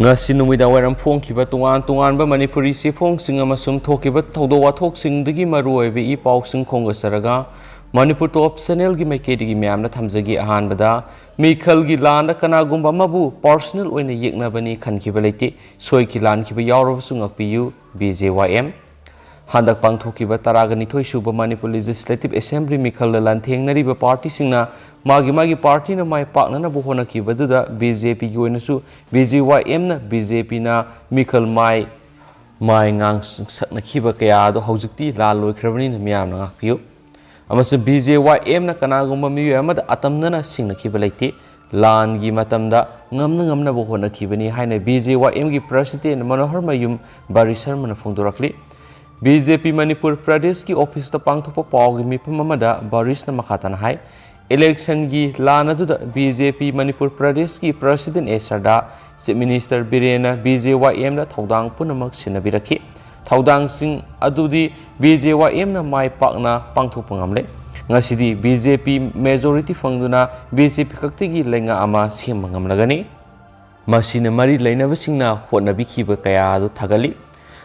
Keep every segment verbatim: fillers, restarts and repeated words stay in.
ꯉꯁꯤ ꯅꯨꯃꯤꯗꯥꯡ ꯋꯥꯏꯔꯝ ꯐꯣꯡꯈꯤꯕ ꯇꯣꯉꯥꯟ ꯇꯣꯉꯥꯟꯕ ꯃꯅꯤꯄꯨꯔꯤ ꯆꯦꯐꯣꯡꯁꯤꯡ ꯑꯃꯁꯨꯡ ꯊꯣꯛꯈꯤꯕ ꯊꯧꯗꯣꯛ ꯋꯥꯊꯣꯛꯁꯤꯡꯗꯒꯤ ꯃꯔꯨꯑꯣꯏꯕ ꯏ ꯄꯥꯎꯁꯤꯡ ꯈꯣꯝꯒꯠꯆꯔꯒ, ꯃꯅꯤꯄꯨꯔ ꯇꯣꯞ ꯆꯦꯅꯦꯜꯒꯤ ꯃꯥꯏꯀꯩꯗꯒꯤ ꯃꯌꯥꯝꯅ ꯊꯝꯖꯒꯦ꯫ ꯑꯍꯥꯟꯕꯗ, ꯃꯤꯈꯜꯒꯤ ꯂꯥꯟꯗ ꯀꯅꯥꯒꯨꯝꯕ ꯑꯃꯕꯨ ꯄꯥꯔꯁꯣꯅꯦꯜ ꯑꯣꯏꯅ ꯌꯦꯛꯅꯕꯅꯤ ꯈꯟꯈꯤꯕ ꯂꯩꯇꯦ꯫ ꯁꯣꯏꯈꯤ ꯂꯥꯟꯈꯤꯕ ꯌꯥꯎꯔꯕꯁꯨ ꯉꯥꯛꯄꯤꯌꯨ, ꯕꯤ ꯖꯦ ꯋꯥꯏ ꯑꯦꯝ꯫ ꯍꯟꯗꯛ ꯄꯥꯡꯊꯣꯛꯈꯤꯕ ꯇꯔꯥꯒ ꯅꯤꯊꯣꯏ ꯁꯨꯕ ꯃꯅꯤꯄꯨꯔ ꯂꯦꯖꯤꯁꯂꯦꯇꯤꯚ ꯑꯦꯁꯦꯝꯕ꯭ꯂꯤ ꯃꯤꯈꯜꯗ ꯂꯥꯟꯊꯦꯡꯅꯔꯤꯕ ꯄꯥꯔꯇꯤꯁꯤꯡꯅ ꯃꯥꯒꯤ ꯃꯥꯒꯤ ꯄꯥꯔꯇꯤꯅ ꯃꯥꯏ ꯄꯥꯛꯅꯅꯕ ꯍꯣꯠꯅꯈꯤꯕꯗꯨꯗ ꯕꯤ ꯖꯦ ꯄꯤꯒꯤ ꯑꯣꯏꯅꯁꯨ ꯕꯤ ꯖꯦ ꯋꯥꯏ ꯑꯦꯝꯅ ꯕꯤ ꯖꯦ ꯄꯤꯅ ꯃꯤꯈꯜ ꯃꯥꯏ ꯃꯥꯏ ꯉꯥꯡꯁꯛꯅꯈꯤꯕ ꯀꯌꯥ ꯑꯗꯨ ꯍꯧꯖꯤꯛꯇꯤ ꯂꯥꯟ ꯂꯣꯏꯈ꯭ꯔꯕꯅꯤꯅ ꯃꯤꯌꯥꯝꯅ ꯉꯥꯛꯄꯤꯌꯨ꯫ ꯑꯃꯁꯨꯡ ꯕꯤ ꯖꯦ ꯋꯥꯏ ꯑꯦꯝꯅ ꯀꯅꯥꯒꯨꯝꯕ ꯃꯤꯑꯣꯏ ꯑꯃꯗ ꯑꯇꯝꯅꯅ ꯁꯤꯡꯅꯈꯤꯕ ꯂꯩꯇꯦ꯫ ꯂꯥꯟꯒꯤ ꯃꯇꯝꯗ ꯉꯝꯅ ꯉꯝꯅꯕ ꯍꯣꯠꯅꯈꯤꯕꯅꯤ ꯍꯥꯏꯅ ꯕꯤ ꯖꯦ ꯋꯥꯏ ꯑꯦꯝꯒꯤ ꯄ꯭ꯔꯁꯤꯗꯦꯟ ꯃꯅꯣꯍꯔ ꯃꯌꯨꯝ ꯕꯥꯔꯤ ꯁꯔꯃꯅ ꯐꯣꯡꯗꯣꯔꯛꯂꯤ꯫ ꯕꯤ ꯖꯦ ꯄꯤ ꯃꯅꯤꯄꯨꯔ ꯄ꯭ꯔꯗꯦꯁꯀꯤ ꯑꯣꯐꯤꯁꯇ ꯄꯥꯡꯊꯣꯛꯄ ꯄꯥꯎꯒꯤ ꯃꯤꯐꯝ ꯑꯃꯗ ꯕꯥꯔꯤꯁꯅ ꯃꯈꯥ ꯇꯥꯅ ꯍꯥꯏ, ꯏꯂꯦꯛꯁꯟꯒꯤ ꯂꯥꯟ ꯑꯗꯨꯗ ꯕꯤ ꯖꯦ ꯄꯤ ꯃꯅꯤꯄꯨꯔ ꯄ꯭ꯔꯗꯦꯁꯀꯤ ꯄ꯭ꯔꯁꯤꯗꯦꯟ ꯑꯦ ꯁꯔꯗꯥ, ꯆꯤꯐ ꯃꯤꯅꯤꯁꯇꯔ ꯕꯤꯔꯦꯟꯅ ꯕꯤ ꯖꯦ ꯋꯥꯏ ꯑꯦꯝꯗ ꯊꯧꯗꯥꯡ ꯄꯨꯝꯅꯃꯛ ꯁꯤꯟꯅꯕꯤꯔꯛꯈꯤ꯫ ꯊꯧꯗꯥꯡꯁꯤꯡ ꯑꯗꯨꯗꯤ ꯕꯤ ꯖꯦ ꯋꯥꯏ ꯑꯦꯝꯅ ꯃꯥꯏ ꯄꯥꯛꯅ ꯄꯥꯡꯊꯣꯛꯄ ꯉꯝꯂꯦ꯫ ꯉꯁꯤꯗꯤ ꯕꯤ ꯖꯦ ꯄꯤ ꯃꯦꯖꯣꯔꯤꯇꯤ ꯐꯪꯗꯨꯅ ꯕꯤ ꯖꯦ ꯄꯤ ꯈꯛꯇꯒꯤ ꯂꯩꯉꯥꯛ ꯑꯃ ꯁꯦꯝꯕ ꯉꯝꯂꯒꯅꯤ꯫ ꯃꯁꯤꯅ ꯃꯔꯤ ꯂꯩꯅꯕꯁꯤꯡꯅ ꯍꯣꯠꯅꯕꯤꯈꯤꯕ ꯀꯌꯥ ꯑꯗꯨ ꯊꯥꯒꯠꯂꯤ꯫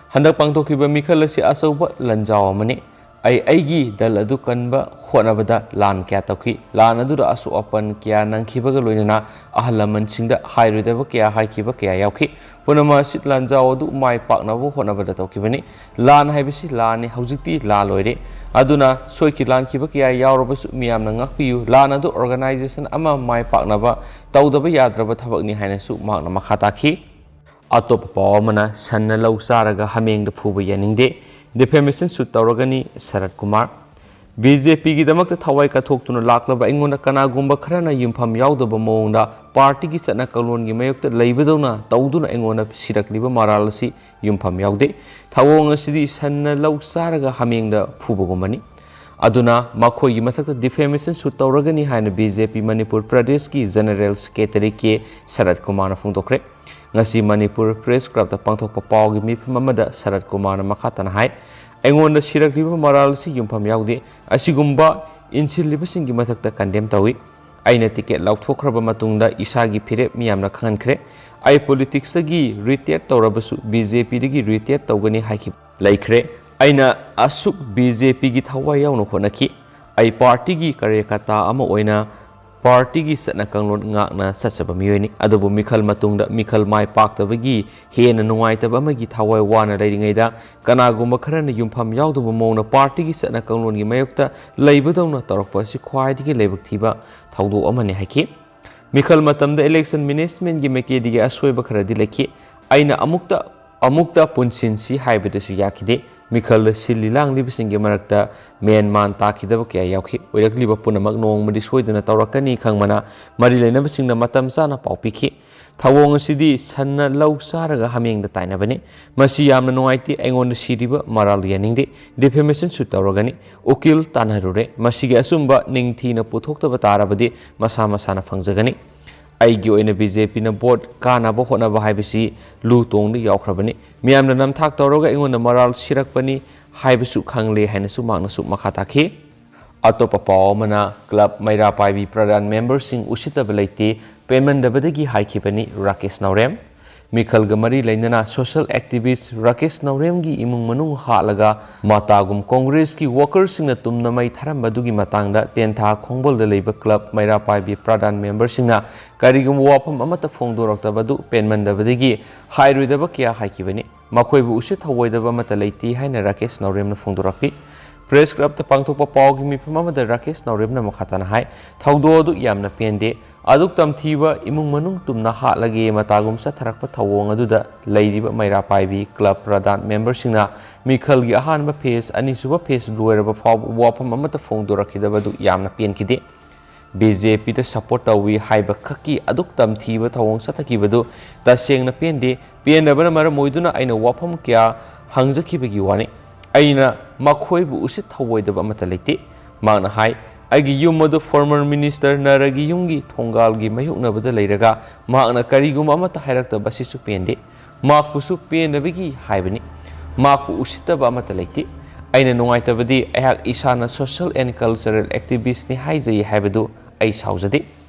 ꯍꯟꯗꯛ ꯄꯥꯡꯊꯣꯛꯈꯤꯕ ꯃꯤꯈꯜ ꯑꯁꯤ ꯑꯆꯧꯕ ꯂꯥꯟꯖꯥꯎ ꯑꯃꯅꯤ꯫ ꯑꯩ ꯑꯩꯒꯤ ꯗꯜ ꯑꯗꯨ ꯀꯟꯕ ꯍꯣꯠꯅꯕꯗ ꯂꯥꯟ ꯀꯌꯥ ꯇꯧꯈꯤ꯫ ꯂꯥꯟ ꯑꯗꯨꯗ ꯑꯁꯣꯛ ꯑꯄꯟ ꯀꯌꯥ ꯅꯪꯈꯤꯕꯒ ꯂꯣꯏꯅꯅ ꯑꯍꯜ ꯂꯃꯟꯁꯤꯡꯗ ꯍꯥꯏꯔꯣꯏꯗꯕ ꯀꯌꯥ ꯍꯥꯏꯈꯤꯕ ꯀꯌꯥ ꯌꯥꯎꯈꯤ꯫ ꯄꯨꯝꯅꯃꯛ ꯑꯁꯤ ꯂꯥꯟꯖꯥꯎ ꯑꯗꯨ ꯃꯥꯏ ꯄꯥꯛꯅꯕ ꯍꯣꯠꯅꯕꯗ ꯇꯧꯈꯤꯕꯅꯤ꯫ ꯂꯥꯟ ꯍꯥꯏꯕꯁꯤ ꯂꯥꯟꯅꯤ, ꯍꯧꯖꯤꯛꯇꯤ ꯂꯥꯟ ꯂꯣꯏꯔꯦ꯫ ꯑꯗꯨꯅ ꯁꯣꯏꯈꯤ ꯂꯥꯟꯈꯤꯕ ꯀꯌꯥ ꯌꯥꯎꯔꯕꯁꯨ ꯃꯤꯌꯥꯝꯅ ꯉꯥꯛꯄꯤꯌꯨ꯫ ꯂꯥꯟ ꯑꯗꯨ ꯑꯣꯔꯒꯅꯥꯏꯖꯦꯁꯟ ꯑꯃ ꯃꯥꯏ ꯄꯥꯛꯅꯕ ꯇꯧꯗꯕ ꯌꯥꯗ꯭ꯔꯕ ꯊꯕꯛꯅꯤ ꯍꯥꯏꯅꯁꯨ ꯃꯍꯥꯛꯅ ꯃꯈꯥ ꯇꯥꯈꯤ꯫ ꯑꯇꯣꯞꯄ ꯄꯥꯎ ꯑꯃꯅ, ꯁꯟꯅ ꯂꯧ ꯆꯥꯔꯒ ꯍꯥꯃꯦꯡꯗ ꯐꯨꯕ ꯌꯥꯅꯤꯡꯗꯦ, ꯗꯤꯐꯦꯃꯦꯁꯟ ꯁꯨꯠ ꯇꯧꯔꯒꯅꯤ, ꯁꯔꯠ ꯀꯨꯃꯥꯔ꯫ ꯕꯤ ꯖꯦ ꯄꯤꯒꯤꯗꯃꯛꯇ ꯊꯋꯥꯏ ꯀꯠꯊꯣꯛꯇꯨꯅ ꯂꯥꯛꯂꯕ ꯑꯩꯉꯣꯟꯗ ꯀꯅꯥꯒꯨꯝꯕ ꯈꯔꯅ ꯌꯨꯝꯐꯝ ꯌꯥꯎꯗꯕ ꯃꯑꯣꯡꯗ ꯄꯥꯔꯇꯤꯒꯤ ꯆꯠꯅ ꯀꯥꯡꯂꯣꯟꯒꯤ ꯃꯥꯌꯣꯛꯇ ꯂꯩꯕꯗꯧꯅ ꯇꯧꯗꯨꯅ ꯑꯩꯉꯣꯟꯗ ꯁꯤꯔꯛꯂꯤꯕ ꯃꯔꯥꯜ ꯑꯁꯤ ꯌꯨꯝꯐꯝ ꯌꯥꯎꯗꯦ꯫ ꯊꯧꯑꯣꯡ ꯑꯁꯤꯗꯤ ꯁꯟꯅ ꯂꯧ ꯆꯥꯔꯒ ꯍꯥꯃꯦꯡꯗ ꯐꯨꯕꯒꯨꯝꯕꯅꯤ꯫ ꯑꯗꯨꯅ ꯃꯈꯣꯏꯒꯤ ꯃꯊꯛꯇ ꯗꯤꯐꯦꯃꯦꯁꯟ ꯁꯨꯠ ꯇꯧꯔꯒꯅꯤ ꯍꯥꯏꯅ ꯕꯤ ꯖꯦ ꯄꯤ ꯃꯅꯤꯄꯨꯔ ꯄ꯭ꯔꯗꯦꯁꯀꯤ ꯖꯦꯅꯔꯦꯜ ꯁꯦꯀ꯭ꯔꯦꯇꯔꯤ ꯀꯦ ꯁꯔꯠ ꯀꯨꯃꯥꯔꯅ ꯐꯣꯡꯗꯣꯛꯈ꯭ꯔꯦ꯫ ꯉꯁꯤ ꯃꯅꯤꯄꯨꯔ ꯄ꯭ꯔꯦꯁ ꯀ꯭ꯂꯕꯇ ꯄꯥꯡꯊꯣꯛꯄ ꯄꯥꯎꯒꯤ ꯃꯤꯐꯝ ꯑꯃꯗ ꯁꯔꯠ ꯀꯨꯃꯥꯔꯅ ꯃꯈꯥ ꯇꯥꯅ ꯍꯥꯏ, ꯑꯩꯉꯣꯟꯗ ꯁꯤꯔꯛꯂꯤꯕ ꯃꯔꯥꯜ ꯑꯁꯤ ꯌꯨꯝꯐꯝ ꯌꯥꯎꯗꯦ꯫ ꯑꯁꯤꯒꯨꯝꯕ ꯏꯟꯁꯤꯜꯂꯤꯕꯁꯤꯡꯒꯤ ꯃꯊꯛꯇ ꯀꯟꯗꯦꯝ ꯇꯧꯏ꯫ ꯑꯩꯅ ꯇꯤꯀꯦꯠ ꯂꯧꯊꯣꯛꯈ꯭ꯔꯕ ꯃꯇꯨꯡꯗ ꯏꯁꯥꯒꯤ ꯐꯤꯔꯦꯞ ꯃꯤꯌꯥꯝꯅ ꯈꯪꯍꯟꯈ꯭ꯔꯦ꯫ ꯑꯩ ꯄꯣꯂꯤꯇꯤꯛꯁꯇꯒꯤ ꯔꯤꯇꯥꯌꯔ ꯇꯧꯔꯕꯁꯨ ꯕꯤ ꯖꯦ ꯄꯤꯗꯒꯤ ꯔꯤꯇꯥꯌꯔ ꯇꯧꯒꯅꯤ ꯍꯥꯏꯈꯤꯕ ꯂꯩꯈ꯭ꯔꯦ꯫ ꯑꯩꯅ ꯑꯁꯨꯛ ꯕꯤ ꯖꯦ ꯄꯤꯒꯤ ꯊꯋꯥꯏ ꯌꯥꯎꯅ ꯍꯣꯠꯅꯈꯤ꯫ ꯑꯩ ꯄꯥꯔꯇꯤꯒꯤ ꯀꯥꯔꯌꯀꯔꯇꯥ ꯑꯃ ꯑꯣꯏꯅ ꯄꯥꯔꯇꯤꯒꯤ ꯆꯠꯅ ꯀꯥꯡꯂꯣꯟ ꯉꯥꯛꯅ ꯆꯠꯆꯕ ꯃꯤꯑꯣꯏꯅꯤ꯫ ꯑꯗꯨꯕꯨ ꯃꯤꯈꯜ ꯃꯇꯨꯡꯗ ꯃꯤꯈꯜ ꯃꯥꯏ ꯄꯥꯛꯇꯕꯒꯤ ꯍꯦꯟꯅ ꯅꯨꯡꯉꯥꯏꯇꯕ ꯑꯃꯒꯤ ꯊꯋꯥꯏ ꯋꯥꯅ ꯂꯩꯔꯤꯉꯩꯗ ꯀꯅꯥꯒꯨꯝꯕ ꯈꯔꯅ ꯌꯨꯝꯐꯝ ꯌꯥꯎꯗꯕ ꯃꯑꯣꯡꯗ ꯄꯥꯔꯇꯤꯒꯤ ꯆꯠꯅ ꯀꯥꯡꯂꯣꯟꯒꯤ ꯃꯥꯌꯣꯛꯇ ꯂꯩꯕꯗꯧꯅ ꯇꯧꯔꯛꯄ ꯑꯁꯤ ꯈ꯭ꯋꯥꯏꯗꯒꯤ ꯂꯥꯏꯕꯛ ꯊꯤꯕ ꯊꯧꯗꯣꯛ ꯑꯃꯅꯤ ꯍꯥꯏꯈꯤ꯫ ꯃꯤꯈꯜ ꯃꯇꯝꯗ election managementꯀꯤ ꯃꯥꯏꯀꯩꯗꯒꯤ ꯑꯁꯣꯏꯕ ꯈꯔꯗꯤ ꯂꯩꯈꯤ꯫ ꯑꯩꯅ ꯑꯃꯨꯛꯇ, ꯑꯃꯨꯛꯇ ꯄꯨꯟꯁꯤꯟꯁꯤ ꯍꯥꯏꯕꯗꯁꯨ ꯌꯥꯈꯤꯗꯦ꯫ ꯃꯤꯈꯜꯗ ꯁꯤꯜꯂꯤ ꯂꯥꯡꯂꯤꯕꯁꯤꯡꯒꯤ ꯃꯔꯛꯇ ꯃꯦꯟ ꯃꯥꯟ ꯇꯥꯈꯤꯗꯕ ꯀꯌꯥ ꯌꯥꯎꯈꯤ꯫ ꯑꯣꯏꯔꯛꯂꯤꯕ ꯄꯨꯝꯅꯃꯛ ꯅꯣꯡꯃꯗꯤ ꯁꯣꯏꯗꯅ ꯇꯧꯔꯛꯀꯅꯤ ꯈꯪꯕꯅ ꯃꯔꯤ ꯂꯩꯅꯕꯁꯤꯡꯅ ꯃꯇꯝ ꯆꯥꯅ ꯄꯥꯎ ꯄꯤꯈꯤ꯫ ꯊꯧꯑꯣꯡ ꯑꯁꯤꯗꯤ ꯁꯟꯅ ꯂꯧ ꯆꯥꯔꯒ ꯍꯥꯃꯦꯡꯗ ꯇꯥꯏꯅꯕꯅꯤ꯫ ꯃꯁꯤ ꯌꯥꯝꯅ ꯅꯨꯡꯉꯥꯏꯇꯦ꯫ ꯑꯩꯉꯣꯟꯗ ꯁꯤꯔꯤꯕ ꯃꯔꯥꯜ ꯌꯥꯅꯤꯡꯗꯦ꯫ Defamation ꯁꯨ ꯇꯧꯔꯒꯅꯤ꯫ ꯎꯀꯤꯜ ꯇꯥꯟꯅꯔꯨꯔꯦ꯫ ꯃꯁꯤꯒꯤ ꯑꯆꯨꯝꯕ ꯅꯤꯡꯊꯤꯅ ꯄꯨꯊꯣꯛꯇꯕ ꯇꯥꯔꯕꯗꯤ ꯃꯁꯥ ꯃꯁꯥꯅ ꯐꯪꯖꯒꯅꯤ꯫ ꯑꯩꯒꯤ ꯑꯣꯏꯅ ꯕꯤ ꯖꯦ ꯄꯤꯅ ꯚꯣꯠ ꯀꯥꯅꯕ ꯍꯣꯠꯅꯕ ꯍꯥꯏꯕꯁꯤ ꯂꯨ ꯇꯣꯡꯗ ꯌꯥꯎꯈ꯭ꯔꯕꯅꯤ꯫ ꯃꯤꯌꯥꯝꯅ ꯅꯝꯊꯥꯛ ꯇꯧꯔꯒ ꯑꯩꯉꯣꯟꯗ ꯃꯔꯥꯜ ꯁꯤꯔꯛꯄꯅꯤ ꯍꯥꯏꯕꯁꯨ ꯈꯪꯂꯦ ꯍꯥꯏꯅꯁꯨ ꯃꯍꯥꯛꯅꯁꯨ ꯃꯈꯥ ꯇꯥꯈꯤ꯫ ꯑꯇꯣꯞꯄ ꯄꯥꯎ ꯑꯃꯅ, ꯀ꯭ꯂꯕ ꯃꯩꯔꯥ ꯄꯥꯏꯕꯤ ꯄ꯭ꯔꯙꯥꯟ ꯃꯦꯝꯕꯔꯁꯤꯡ ꯎꯁꯤꯠꯇꯕ ꯂꯩꯇꯦ, ꯄꯦꯟꯃꯟꯗꯕꯗꯒꯤ ꯍꯥꯏꯈꯤꯕꯅꯤ ꯔꯥꯀꯦꯁ ꯅꯥꯎꯔꯦꯝ꯫ ꯃꯤꯈꯜꯒ ꯃꯔꯤ ꯂꯩꯅꯅ social activist ꯔꯥꯀꯦꯁ ꯅꯥꯎꯔꯦꯝꯒꯤ ꯏꯃꯨꯡ ꯃꯅꯨꯡ ꯍꯥꯠꯂꯒ ꯃꯇꯥꯒꯨꯝ ꯀꯣꯡꯒ꯭ꯔꯦꯁꯀꯤ ꯋꯥꯀꯔꯁꯤꯡꯅ ꯇꯨꯝꯅ ꯃꯩ ꯊꯥꯔꯝꯕꯗꯨꯒꯤ ꯃꯇꯥꯡꯗ ꯇꯦꯟꯊꯥ ꯈꯣꯡꯕꯣꯜꯗ ꯂꯩꯕ ꯀ꯭ꯂꯕ ꯃꯩꯔꯥ ꯄꯥꯏꯕꯤ ꯄ꯭ꯔꯙꯥꯟ ꯃꯦꯝꯕꯔꯁꯤꯡꯅ ꯀꯔꯤꯒꯨꯝꯕ ꯋꯥꯐꯝ ꯑꯃꯠꯇ ꯐꯣꯡꯗꯣꯔꯛꯇꯕꯗꯨ ꯄꯦꯟꯃꯟꯗꯕꯗꯒꯤ ꯍꯥꯏꯔꯣꯏꯗꯕ ꯀꯌꯥ ꯍꯥꯏꯈꯤꯕꯅꯤ꯫ ꯃꯈꯣꯏꯕꯨ ꯎꯁꯤꯠ ꯊꯑꯣꯏꯗꯕ ꯑꯃꯠꯇ ꯂꯩꯇꯦ ꯍꯥꯏꯅ ꯔꯥꯀꯦꯁ ꯅꯥꯎꯔꯦꯝꯅ ꯐꯣꯡꯗꯣꯔꯛꯈꯤ꯫ ꯄ꯭ꯔꯦꯁ ꯀ꯭ꯂꯕꯇ ꯄꯥꯡꯊꯣꯛꯄ ꯄꯥꯎꯒꯤ ꯃꯤꯐꯝ ꯑꯃꯗ ꯔꯥꯀꯦꯁ ꯅꯥꯎꯔꯦꯝꯅ ꯃꯈꯥ ꯇꯥꯅ ꯍꯥꯏ, ꯊꯧꯗꯣꯛ ꯑꯗꯨ ꯌꯥꯝꯅ ꯄꯦꯟꯗꯦ꯫ ꯑꯗꯨꯛ ꯇꯝꯊꯤꯕ ꯏꯃꯨꯡ ꯃꯅꯨꯡ ꯇꯨꯝꯅ ꯍꯥꯠꯂꯒꯦ ꯃꯇꯥꯒꯨꯝ ꯆꯠꯊꯔꯛꯄ ꯊꯧꯑꯣꯡ ꯑꯗꯨꯗ ꯂꯩꯔꯤꯕ ꯃꯩꯔꯥ ꯄꯥꯏꯕꯤ ꯀ꯭ꯂꯕ ꯄ꯭ꯔꯙꯥꯟ ꯃꯦꯝꯕꯔꯁꯤꯡꯅ ꯃꯤꯈꯜꯒꯤ ꯑꯍꯥꯟꯕ ꯐꯦꯖ, ꯑꯅꯤꯁꯨꯕ ꯐꯦꯖ ꯂꯣꯏꯔꯕ ꯐꯥꯎꯕ ꯋꯥꯐꯝ ꯑꯃꯠꯇ ꯐꯣꯡꯗꯣꯔꯛꯈꯤꯗꯕ ꯑꯗꯨ ꯌꯥꯝꯅ ꯄꯦꯟꯈꯤꯗꯦ꯫ ꯕꯤ ꯖꯦ ꯄꯤꯗ ꯁꯄꯣꯔꯠ ꯇꯧꯏ ꯍꯥꯏꯕ ꯈꯛꯀꯤ ꯑꯗꯨꯛ ꯇꯝꯊꯤꯕ ꯊꯧꯑꯣꯡ ꯆꯠꯊꯈꯤꯕꯗꯨ ꯇꯁꯦꯡꯅ ꯄꯦꯟꯗꯦ꯫ ꯄꯦꯟꯗꯕꯅ ꯃꯔꯝ ꯑꯣꯏꯗꯨꯅ ꯑꯩꯅ ꯋꯥꯐꯝ ꯀꯌꯥ ꯍꯪꯖꯈꯤꯕꯒꯤ ꯋꯥꯅꯤ꯫ ꯑꯩꯅ ꯃꯈꯣꯏꯕꯨ ꯎꯁꯤꯠ ꯊꯑꯣꯏꯗꯕ ꯑꯃꯠꯇ ꯂꯩꯇꯦ꯫ ꯃꯍꯥꯛꯅ ꯍꯥꯏ, ꯑꯩꯒꯤ ꯌꯨꯝ ꯑꯗꯨ former minister ꯅꯔꯒꯤ ꯌꯨꯝꯒꯤ ꯊꯣꯡꯒꯥꯜꯒꯤ ꯃꯥꯌꯣꯛꯅꯕꯗ ꯂꯩꯔꯒ ꯃꯍꯥꯛꯅ ꯀꯔꯤꯒꯨꯝꯕ ꯑꯃꯠꯇ ꯍꯥꯏꯔꯛꯇꯕ ꯑꯁꯤꯁꯨ ꯄꯦꯟꯗꯦ꯫ ꯃꯍꯥꯛꯄꯨꯁꯨ ꯄꯦꯟꯗꯕꯒꯤ ꯍꯥꯏꯕꯅꯤ꯫ ꯃꯍꯥꯛꯄꯨ ꯎꯁꯤꯠꯇꯕ ꯑꯃꯠꯇ ꯂꯩꯇꯦ꯫ ꯑꯩꯅ ꯅꯨꯡꯉꯥꯏꯇꯕꯗꯤ ꯑꯩꯍꯥꯛ ꯏꯁꯥꯅ social and cultural activist ꯅꯤ ꯍꯥꯏꯖꯩ ꯍꯥꯏꯕꯗꯨ ꯑꯩ ꯁꯥꯎꯖꯗꯦ꯫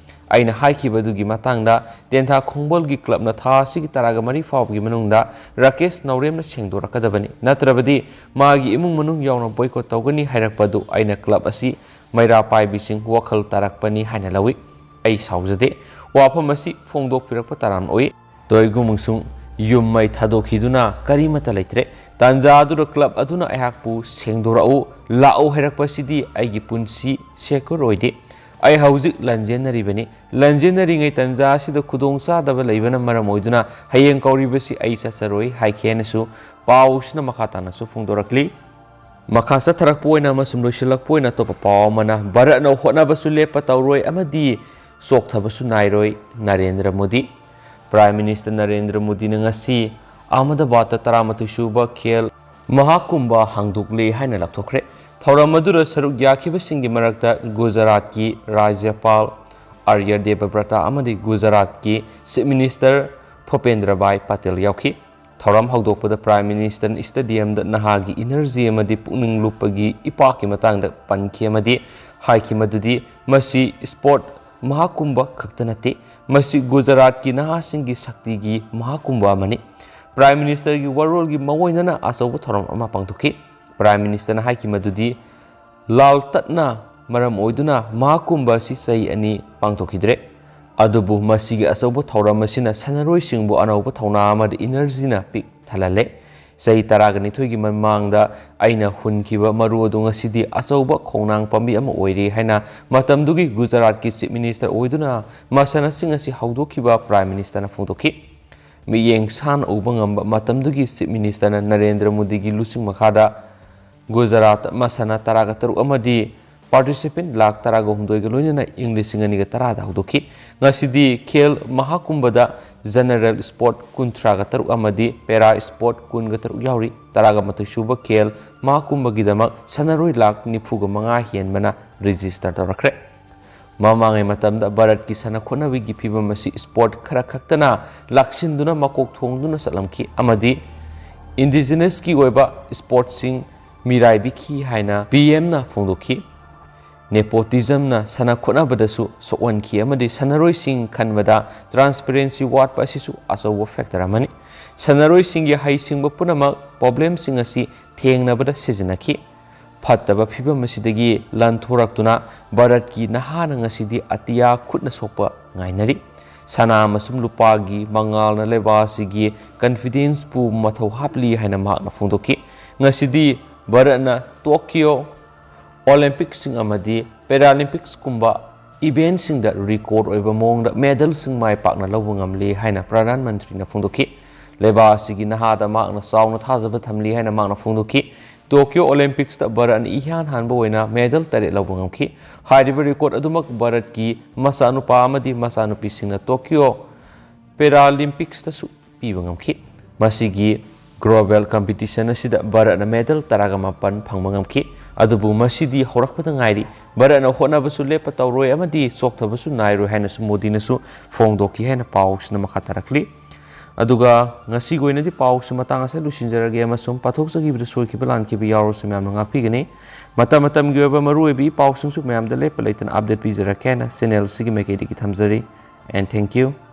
ꯑꯩꯅ ꯍꯥꯏꯈꯤꯕꯗꯨꯒꯤ ꯃꯇꯥꯡꯗ ꯇꯦꯟꯊꯥ ꯈꯣꯡꯕꯣꯜꯒꯤ ꯀ꯭ꯂꯕꯅ ꯊꯥ ꯑꯁꯤꯒꯤ ꯇꯔꯥꯒ ꯃꯔꯤ ꯐꯥꯎꯕꯒꯤ ꯃꯅꯨꯡꯗ ꯔꯥꯀꯦꯁ ꯅꯥꯎꯔꯦꯝꯅ ꯁꯦꯡꯗꯣꯔꯛꯀꯗꯕꯅꯤ, ꯅꯠꯇ꯭ꯔꯕꯗꯤ ꯃꯥꯒꯤ ꯏꯃꯨꯡ ꯃꯅꯨꯡ ꯌꯥꯎꯅ ꯕꯣꯏꯀꯣꯠ ꯇꯧꯒꯅꯤ ꯍꯥꯏꯔꯛꯄ ꯑꯗꯨ ꯑꯩꯅ ꯀ꯭ꯂꯕ ꯑꯁꯤ ꯃꯩꯔꯥ ꯄꯥꯏꯕꯤꯁꯤꯡ ꯋꯥꯈꯜ ꯇꯥꯔꯛꯄꯅꯤ ꯍꯥꯏꯅ ꯂꯧꯏ꯫ ꯑꯩ ꯁꯥꯎꯖꯗꯦ꯫ ꯋꯥꯐꯝ ꯑꯁꯤ ꯐꯣꯡꯗꯣꯛꯄꯤꯔꯛꯄ ꯇꯔꯥꯝꯅ ꯑꯣꯏ꯫ ꯇꯣꯏꯒꯨ ꯑꯃꯁꯨꯡ ꯌꯨꯝ ꯃꯩ ꯊꯥꯗꯣꯛꯈꯤꯗꯨꯅ ꯀꯔꯤꯃꯠꯇ ꯂꯩꯇ꯭ꯔꯦ꯫ ꯇꯥꯟꯖꯥ ꯑꯗꯨꯗ ꯀ꯭ꯂꯕ ꯑꯗꯨꯅ ꯑꯩꯍꯥꯛꯄꯨ ꯁꯦꯡꯗꯣꯔꯛꯎ, ꯂꯥꯛꯎ ꯍꯥꯏꯔꯛꯄꯁꯤꯗꯤ ꯑꯩꯒꯤ ꯄꯨꯟꯁꯤ ꯁꯦꯀ꯭ꯌꯨꯔ ꯑꯣꯏꯗꯦ꯫ ꯑꯩ ꯍꯧꯖꯤꯛ ꯂꯥꯟꯖꯦꯟꯅꯔꯤꯕꯅꯤ꯫ ꯂꯥꯟꯖꯦꯟꯅꯔꯤꯉꯩ ꯇꯥꯟꯖꯥ ꯑꯁꯤꯗ ꯈꯨꯗꯣꯡꯆꯥꯗꯕ ꯂꯩꯕꯅ ꯃꯔꯝ ꯑꯣꯏꯗꯨꯅ ꯍꯌꯦꯡ ꯀꯧꯔꯤꯕꯁꯤ ꯑꯩ ꯆꯠꯆꯔꯣꯏ ꯍꯥꯏꯈꯤ ꯍꯥꯏꯅꯁꯨ ꯄꯥꯎꯁꯤꯅ ꯃꯈꯥ ꯇꯥꯅꯁꯨ ꯐꯣꯡꯗꯣꯔꯛꯂꯤ꯫ ꯃꯈꯥ ꯆꯠꯊꯔꯛꯄ ꯑꯣꯏꯅ ꯑꯃꯁꯨꯡ ꯂꯣꯏꯁꯤꯜꯂꯛꯄ ꯑꯣꯏꯅ ꯑꯇꯣꯞꯄ ꯄꯥꯎ ꯑꯃꯅ, ꯚꯥꯔꯠꯅ ꯍꯣꯠꯅꯕꯁꯨ ꯂꯦꯞꯄ ꯇꯧꯔꯣꯏ ꯑꯃꯗꯤ ꯆꯣꯛꯊꯕꯁꯨ ꯅꯥꯏꯔꯣꯏ, ꯅꯔꯦꯟꯗ꯭ꯔ ꯃꯣꯗꯤ꯫ Prime Minister ꯅꯔꯦꯟꯗ꯭ꯔ ꯃꯣꯗꯤꯅ ꯉꯁꯤ ꯑꯍꯃꯗꯕꯥꯗꯇ ꯇꯔꯥꯃꯥꯊꯣꯏ ꯁꯨꯕ ꯈꯦꯜ ꯃꯍꯥꯀꯨꯝꯚ ꯍꯥꯡꯗꯣꯛꯂꯦ ꯍꯥꯏꯅ ꯂꯥꯎꯊꯣꯛꯈ꯭ꯔꯦ꯫ ꯊꯧꯔꯝ ꯑꯗꯨꯗ ꯁꯔꯨꯛ ꯌꯥꯈꯤꯕꯁꯤꯡꯒꯤ ꯃꯔꯛꯇ ꯒꯨꯖꯔꯥꯠꯀꯤ ꯔꯥꯖ꯭ꯌꯄꯥꯜ ꯑꯥꯔꯌ ꯗꯦꯕꯕ꯭ꯔꯇꯥ ꯑꯃꯗꯤ ꯒꯨꯖꯔꯥꯠꯀꯤ Chief Minister ꯚꯨꯄꯦꯟꯗ꯭ꯔ ꯚꯥꯏ ꯄꯇꯦꯜ ꯌꯥꯎꯈꯤ꯫ ꯊꯧꯔꯝ ꯍꯧꯗꯣꯛꯄꯗ Prime Minister ꯅ stadium ꯗ ꯅꯍꯥꯒꯤ energy ꯑꯃꯗꯤ ꯄꯨꯛꯅꯤꯡ ꯂꯨꯞꯄꯒꯤ ꯏꯄꯥꯛꯀꯤ ꯃꯇꯥꯡꯗ ꯄꯟꯈꯤ ꯑꯃꯗꯤ ꯍꯥꯏꯈꯤ ꯃꯗꯨꯗꯤ ꯃꯁꯤ sport ꯃꯍꯥꯀꯨꯝꯚ ꯈꯛꯇ ꯅꯠꯇꯦ, ꯃꯁꯤ ꯒꯨꯖꯔꯥꯠꯀꯤ ꯅꯍꯥꯁꯤꯡꯒꯤ ꯁꯛꯇꯤꯒꯤ ꯃꯍꯥꯀꯨꯝꯚ ꯑꯃꯅꯤ꯫ Prime Minister ꯒꯤ ꯋꯥꯔꯣꯜꯒꯤ ꯃꯑꯣꯏꯅꯅ ꯑꯆꯧꯕ ꯊꯧꯔꯝ ꯑꯃ ꯄꯥꯡꯊꯣꯛꯈꯤ꯫ Prime Minister ꯅ ꯍꯥꯏꯈꯤ ꯃꯗꯨꯗꯤ ꯂꯥꯜ ꯇꯠꯅ ꯃꯔꯝ ꯑꯣꯏꯗꯨꯅ ꯃꯍꯥꯀꯨꯝꯚ ꯑꯁꯤ ꯆꯍꯤ ꯑꯅꯤ ꯄꯥꯡꯊꯣꯛꯈꯤꯗ꯭ꯔꯦ꯫ ꯑꯗꯨꯕꯨ ꯃꯁꯤꯒꯤ ꯑꯆꯧꯕ ꯊꯧꯔꯝ ꯑꯁꯤꯅ ꯁꯥꯟꯅꯔꯣꯏꯁꯤꯡꯕꯨ ꯑꯅꯧꯕ ꯊꯧꯅꯥ ꯑꯃꯗꯤ energy ꯅ ꯄꯤꯛ ꯊꯜꯍꯜꯂꯦ꯫ ꯆꯍꯤ ꯇꯔꯥꯒ ꯅꯤꯊꯣꯏꯒꯤ ꯃꯃꯥꯡꯗ ꯑꯩꯅ ꯍꯨꯟꯈꯤꯕ ꯃꯔꯨ ꯑꯗꯨ ꯉꯁꯤꯗꯤ ꯑꯆꯧꯕ ꯈꯣꯡꯅꯥꯡ ꯄꯥꯝꯕꯤ ꯑꯃ ꯑꯣꯏꯔꯦ ꯍꯥꯏꯅ ꯃꯇꯝꯗꯨꯒꯤ ꯒꯨꯖꯔꯥꯠꯀꯤ Chief Minister ꯑꯣꯏꯗꯨꯅ ꯃꯁꯥꯟꯅꯁꯤꯡ ꯑꯁꯤ ꯍꯧꯗꯣꯛꯈꯤꯕ Prime Minister ꯅ ꯐꯣꯡꯗꯣꯛꯈꯤ꯫ ꯃꯤꯠꯌꯦꯡ ꯁꯥꯟꯅ ꯎꯕ ꯉꯝꯕ ꯃꯇꯝꯗꯨꯒꯤ Chief Minister ꯅ ꯅꯔꯦꯟꯗ꯭ꯔ ꯃꯣꯗꯤꯒꯤ ꯂꯨꯆꯤꯡ ꯃꯈꯥꯗ ꯒꯨꯖꯔꯥꯠ ꯃꯁꯥꯟꯅ ꯇꯔꯥꯒ ꯇꯔꯨꯛ ꯑꯃꯗꯤ participant ꯂꯥꯈ ꯇꯔꯥꯒ ꯍꯨꯝꯗꯣꯏꯒ ꯂꯣꯏꯅꯅ ꯏꯪ ꯂꯤꯁꯤꯡ ꯑꯅꯤꯒ ꯇꯔꯥꯗ ꯍꯧꯗꯣꯛꯈꯤ꯫ ꯉꯁꯤꯗꯤ ꯈꯦꯜ ꯃꯍꯥꯀꯨꯝꯚꯗ general sport ꯀꯨꯟꯊ꯭ꯔꯥꯒ ꯇꯔꯨꯛ ꯑꯃꯗꯤ para sport ꯀꯨꯟꯒ ꯇꯔꯨꯛ ꯌꯥꯎꯔꯤ꯫ ꯇꯔꯥꯒ ꯃꯥꯊꯣꯏ ꯁꯨꯕ ꯈꯦꯜ ꯃꯍꯥꯀꯨꯝꯚꯒꯤꯗꯃꯛ ꯁꯥꯟꯅꯔꯣꯏ ꯂꯥꯈ ꯅꯤꯐꯨꯒ ꯃꯉꯥ ꯍꯦꯟꯕꯅ register ꯇꯧꯔꯛꯈ꯭ꯔꯦ꯫ ꯃꯃꯥꯡꯉꯩ ꯃꯇꯝꯗ ꯚꯥꯔꯠꯀꯤ ꯁꯥꯟꯅ ꯈꯣꯠꯅꯕꯒꯤ ꯐꯤꯕꯝ ꯑꯁꯤ sport ꯈꯔ ꯈꯛꯇꯅ ꯂꯥꯛꯁꯤꯟꯗꯨꯅ ꯃꯀꯣꯛ ꯊꯣꯡꯗꯨꯅ ꯆꯠꯂꯝꯈꯤ ꯑꯃꯗꯤ indigenous ꯀꯤ ꯑꯣꯏꯕ sport ꯁꯤꯡ ꯃꯤꯔꯥꯏꯕꯤꯈꯤ ꯍꯥꯏꯅ P M ꯅ ꯐꯣꯡꯗꯣꯛꯈꯤ꯫ Nepotismꯅ ꯁꯥꯟꯅ ꯈꯣꯠꯅꯕꯗꯁꯨ ꯁꯣꯛꯍꯟꯈꯤ ꯑꯃꯗꯤ ꯁꯥꯟꯅꯔꯣꯏꯁꯤꯡ ꯈꯟꯕꯗ transparency ꯋꯥꯠꯄ ꯑꯁꯤꯁꯨ ꯑꯆꯧꯕ factor ꯑꯃꯅꯤ꯫ ꯁꯥꯟꯅꯔꯣꯏꯁꯤꯡꯒꯤ ꯍꯩꯁꯤꯡꯕ ꯄꯨꯝꯅꯃꯛ problemꯁꯤꯡ ꯑꯁꯤ ꯊꯦꯡꯅꯕꯗ ꯁꯤꯖꯤꯟꯅꯈꯤ꯫ ꯐꯠꯇꯕ ꯐꯤꯚꯝ ꯑꯁꯤꯗꯒꯤ ꯂꯟꯊꯣꯔꯛꯇꯨꯅ ꯚꯥꯔꯠꯀꯤ ꯅꯍꯥꯅ ꯉꯁꯤꯗꯤ ꯑꯇꯤꯌꯥ ꯈꯨꯠꯅ ꯁꯣꯛꯄ ꯉꯥꯏꯅꯔꯤ꯫ ꯁꯅꯥ ꯑꯃꯁꯨꯡ ꯂꯨꯄꯥꯒꯤ ꯃꯉꯥꯜꯅ ꯂꯩꯕꯥꯛ ꯑꯁꯤꯒꯤ confidenceꯄꯨ ꯃꯊꯧ ꯍꯥꯞꯂꯤ ꯍꯥꯏꯅ ꯃꯍꯥꯛꯅ ꯐꯣꯡꯗꯣꯛꯈꯤ꯫ ꯉꯁꯤꯗꯤ ꯚꯥꯔꯠꯅ Tokyo Olympicꯁꯤꯡ ꯑꯃꯗꯤ Paralympicsꯀꯨꯝꯕ eventꯁꯤꯡꯗ record ꯑꯣꯏꯕ ꯃꯑꯣꯡꯗ medalꯁꯤꯡ ꯃꯥꯏ ꯄꯥꯛꯅ ꯂꯧꯕ ꯉꯝꯂꯤ ꯍꯥꯏꯅ ꯄ꯭ꯔꯙꯥꯟ ꯃꯟꯇ꯭ꯔꯤꯅ ꯐꯣꯡꯗꯣꯛꯈꯤ꯫ ꯂꯩꯕꯥꯛ ꯑꯁꯤꯒꯤ ꯅꯍꯥꯗ ꯃꯍꯥꯛꯅ ꯆꯥꯎꯅ ꯊꯥꯖꯕ ꯊꯝꯂꯤ ꯍꯥꯏꯅ ꯃꯍꯥꯛꯅ ꯐꯣꯡꯗꯣꯛꯈꯤ꯫ Tokyo Olympicsꯇ ꯚꯥꯔꯠꯅ ꯏꯍꯥꯟ ꯍꯥꯟꯕ ꯑꯣꯏꯅ medal ꯇꯔꯦꯠ ꯂꯧꯕ ꯉꯝꯈꯤ꯫ ꯍꯥꯏꯔꯤꯕ record ꯑꯗꯨꯃꯛ ꯚꯥꯔꯠꯀꯤ ꯃꯆꯥꯅꯨꯄꯥ ꯑꯃꯗꯤ ꯃꯆꯥꯅꯨꯄꯤꯁꯤꯡꯅ Tokyo Paralympicsꯇꯁꯨ ꯄꯤꯕ ꯉꯝꯈꯤ꯫ ꯃꯁꯤꯒꯤ global competition ꯑꯁꯤꯗ ꯚꯥꯔꯠꯅ medal ꯇꯔꯥꯒ ꯃꯥꯄꯟ ꯐꯪꯕ ꯉꯝꯈꯤ꯫ ꯑꯗꯨꯕꯨ ꯃꯁꯤꯗꯤ ꯍꯧꯔꯛꯄꯗ ꯉꯥꯏꯔꯤ꯫ ꯚꯥꯔꯠꯅ ꯍꯣꯠꯅꯕꯁꯨ ꯂꯦꯞꯄ ꯇꯧꯔꯣꯏ ꯑꯃꯗꯤ ꯆꯣꯛꯊꯕꯁꯨ ꯅꯥꯏꯔꯣꯏ ꯍꯥꯏꯅꯁꯨ ꯃꯣꯗꯤꯅꯁꯨ ꯐꯣꯡꯗꯣꯛꯈꯤ ꯍꯥꯏꯅ ꯄꯥꯎꯁꯤꯅ ꯃꯈꯥ ꯇꯥꯔꯛꯂꯤ꯫ ꯑꯗꯨꯒ ꯉꯁꯤꯒꯤ ꯑꯣꯏꯅꯗꯤ ꯄꯥꯎꯁꯤ ꯃꯇꯥꯡ ꯑꯁꯤꯗ ꯂꯣꯏꯁꯤꯟꯖꯔꯒꯦ ꯑꯃꯁꯨꯡ ꯄꯥꯊꯣꯛꯆꯈꯤꯕꯗ ꯁꯣꯏꯈꯤꯕ ꯂꯥꯟꯈꯤꯕ ꯌꯥꯎꯔꯁꯨ ꯃꯌꯥꯝꯅ ꯉꯥꯛꯄꯤꯒꯅꯤ꯫ ꯃꯇꯝ ꯃꯇꯝꯒꯤ ꯑꯣꯏꯕ ꯃꯔꯨꯑꯣꯏꯕ ꯏ ꯄꯥꯎꯁꯤꯡꯁꯨ ꯃꯌꯥꯝꯗ ꯂꯦꯞꯄ ꯂꯩꯇꯅ update ꯄꯤꯖꯔꯛꯀꯦ ꯍꯥꯏꯅ channel ꯑꯁꯤꯒꯤ ꯃꯥꯏꯀꯩꯗꯒꯤ ꯊꯝꯖꯔꯤ꯫ And thank you꯫